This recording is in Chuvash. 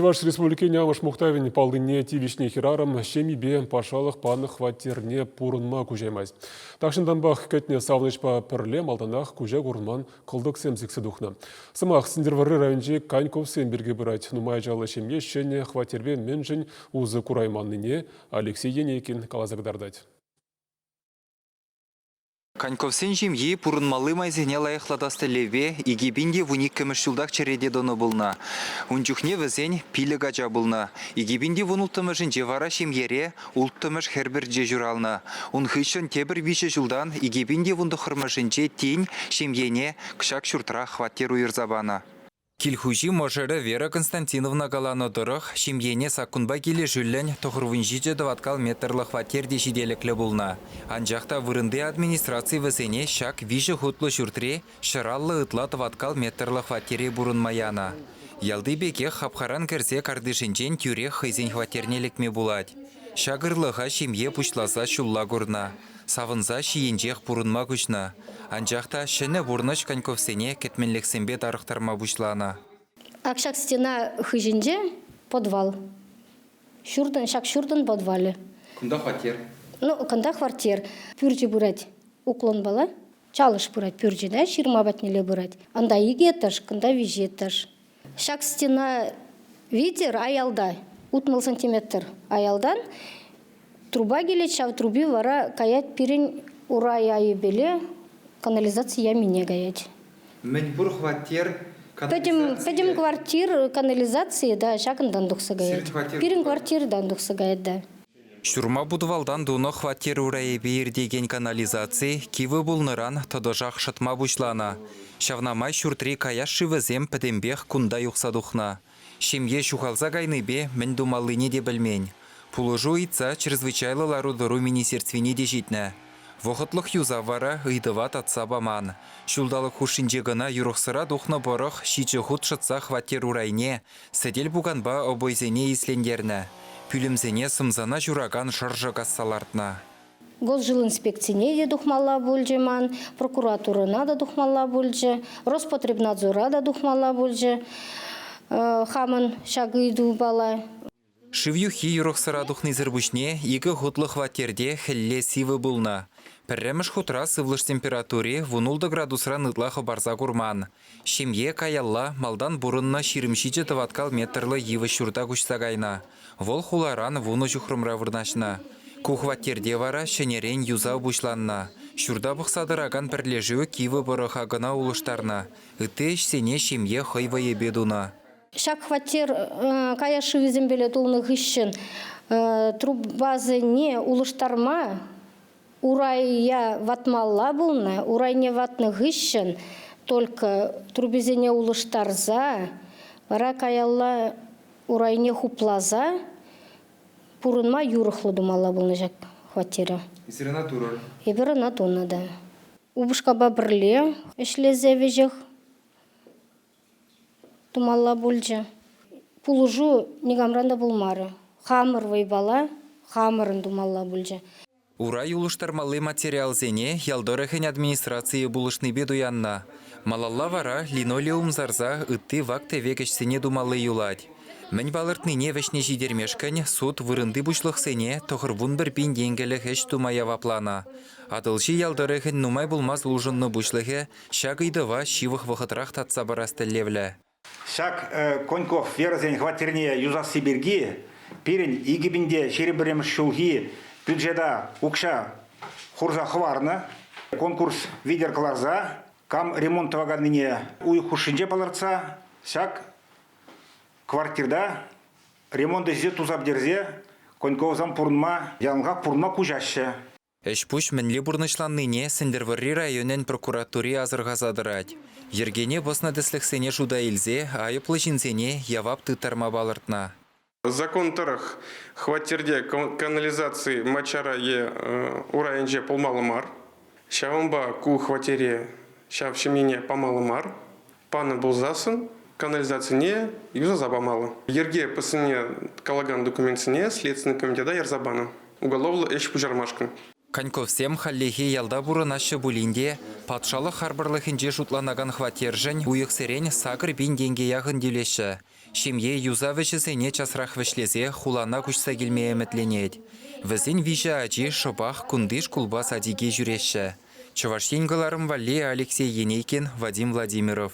Чӑваш Республикин амӑш мухтавӗн паллине тивӗҫнӗ хӗрарӑм ҫемйипе патшалӑх панӑ хваттерне пурӑнма куҫаймасть. Тахҫантанпах кӗтнӗ савӑнӑҫпа пӗрле малтанах куҫа курӑнман кӑлтӑксем сиксе тухнӑ. Сӑмах Сӗнтӗрвӑрри районӗнчи Коньковсем пирки пырать. Нумай ачаллӑ ҫемье ҫӗнӗ хваттерпе мӗншӗн усӑ курайманнине Алексей Енейкин каласа кӑтартать. Коньковсен ҫемйи пурӑнмалли майсене лайӑхлатас тӗллевпе 2012-мӗш ҫултах черете тӑнӑ пулнӑ. Ун чухне вӗсен пилӗк ача пулнӑ. 2016-мӗшӗнче вара ҫемьере улттӑмӗш хӗр пӗрчи ҫуралнӑ. Ун хыҫҫӑн тепӗр виҫӗ ҫултан 2019-мӗшӗнче тин ҫемьене ҫак ҫуртра хваттер уйӑрса панӑ. Кил хуҫи мӑшӑрӗ Вера Константиновна каланӑ тӑрӑх, ҫемьене саккунпа килӗшӳллӗн 97 тӑваткал метрлӑ хваттер те ҫителӗклӗ пулнӑ. Анчах та вырӑнти администраци вӗсене ҫак виҫӗ хутлӑ ҫуртри 150 ытла тӑваткал метрлӑ хваттере пурӑнма янӑ. Ялти пекех хапхаран кӗрсе картишӗнчен тӳрех хӑйсен хваттерне лекме пулать. Ҫак ырлӑха ҫемье пуҫласа ҫулла курнӑ. Савӑнса ҫийӗнчех пурӑнма куҫнӑ. Анчах та ҫӗнӗ пурнӑҫ Коньковсене кӗтменлӗхсемпе тарӑхтарма пуҫланӑ. Ак ҫак стена хыҫӗнче подвал. Ҫуртӑн, ҫак ҫуртӑн подвалӗ. Кунта хваттер. Ну, кунта хваттер. Пӳрчӗ пырать уклонпала. Чалӑш пырать пӳрчӗ, да, ҫырма патнелле пырать. Анда икӗ этаж, кунта виҫӗ этаж. Ҫак стена витӗр аялта, 60 сантиметр аялтан труба килет, ҫав труби вара каять пирӗн урай айӗпеле канализаци ямине каять. Мӗн пур хваттер Пӗтӗм, пӗтӗм квартир канализацийӗ да ҫакӑнтан тухса каять. Пирӗн квартиртан тухса каять, да. Ҫурма путвалтан тунӑ хваттер урайӗпе иртекен канализаци кивӗ пулнӑран тӑтӑшах шӑтма пуҫланӑ. Ҫавна май ҫуртри каяш шывӗсем пӗтӗмпех кунта юхса тухнӑ. Ҫемье ҫухалса кайнипе мӗн тумаллине те пӗлмен. Пулӑшу ыйтса чрезвычайлӑ лару-тӑру министерствине те ҫитнӗ. Вӑхӑтлӑх юсав вара ыйтӑва татса паман. Ҫулталӑк хушшинче кӑна юрӑхсӑра тухнӑ пӑрӑх ҫичӗ хут шӑтса хваттер урайне, сӗтел-пуканпа обойсене ислентернӗ, пӳлӗмсене сӑмсана ҫуракан шӑршӑ касса лартнӑ. Госжилинспекцине те тухмалла пулчӗ ман, прокуратурӑна та тухмалла пулчӗ, Роспотребнадзора та тухмалла пулчӗ хамӑн ҫак ыйтупала. Шыв юххи юрӑхсӑра тухнисӗр пуҫне икӗ хутлӑ хваттерте хӗлле сивӗ пулнӑ. Пӗрремӗш хутра сывлӑш температури 16 градусран ытла хӑпарса курман. Ҫемье каялла малтан пурӑннӑ 27 тӑваткал метрлӑ йывӑҫ ҫурта куҫса кайнӑ. Вӑл хуларан вунӑ ҫухрӑмра вырнаҫнӑ. Ку хваттерте вара ҫӗнӗрен юсав пуҫланнӑ. Ҫурта пӑхса тӑракан пӗрлешӳ кивӗ пӑрӑха кӑна улӑштарнӑ. Ытти ӗҫсене ҫемье хӑй вӑйӗпе тунӑ. Ҫак хваттер каяш шывӗсемпеле тулнӑ хыҫҫӑн трубасене улӑштарма урая ватмалла пулнӑ. Урайне ватнӑ хыҫҫӑн только трубисене улӑштарса вара каялла урайне хупласа пурӑнма юрӑхлӑ тумалла пулнӑ ҫак хваттере. Эсир ӑна турӑр? Эпир ӑна тунӑ та. Упӑшкапа пӗрле ӗҫлесе веҫех тумалла пулчӗ. Пулӑшу никамран та пулмарӗ. Хамӑр вӑйпала хамӑрӑн тумалла пулчӗ. Урай улӑштармалли материалсене ял тӑрӑхӗн администрацийӗ пулӑшнипе туяннӑ. Малалла вара линолеум сарса ытти вак-тӗвек ӗҫсене тумалли юлать. Мӗн палӑртнине вӗҫне ҫитермешкӗн суд вырӑнти пуҫлӑхсене 91 пин тенкӗлӗх ӗҫ тума явапланӑ. Атӑлҫи ял тӑрӑхӗн нумай пулмасть улшӑннӑ пуҫлӑхӗ Ҫак ыйтӑва ҫывӑх вӑхӑтрах татса парас тӗллевлӗ. Ҫак Коньков Верӑсен хваттерне юсасси пирки пирӗн 2021 ҫулхи бюджета укҫа хурса хӑварнӑ. Конкурс витӗр кӑларса кам ремонт тӑваканнине уйӑх хушшинче палӑртса ҫак квартирта ремонт ӗҫӗ туса пӗтерсе Коньковсем пурӑнма, яланхах пурӑнма куҫаҫҫӗ. Ӗҫ-пуҫ мӗнле пурнӑҫланнине Сӗнтӗрвӑрри районӗн прокуратури асӑрхаса тӑрать. Йӗркене пӑснӑ тӗслӗхсене шута илсе айӑплӑ ҫынсене явап тыттарма палӑртнӑ. Закон тӑрӑх хваттерте канализаци маччара е урайӗнче пулмалла мар. Ҫавӑнпа ку хваттере ҫав ҫемьене памалла мар. Панӑ пулсассӑн канализацине юсаса памалла. Йӗрке пӑснине калакан документсене Следственный комитета ярса панӑ уголовлӑ ӗҫ пуҫармашкӑн. Коньковсем хальлӗхе ялта пурӑнаҫҫӗ пулин те патшалӑх харпӑрлӑхӗнче шутланакан хваттершӗн уйӑхсерен 8000 тенке яхӑн тӳлеҫҫӗ. Ҫемье юсав ӗҫӗсене часрах вӗҫлесе хулана куҫса килме ӗмӗтленет. Вӗсен виҫӗ ачи шӑпах кунти шкулпа садике ҫӳреҫҫӗ. Чӑваш Ен кӑларӑм валли Алексей Енейкин, Вадим Владимиров.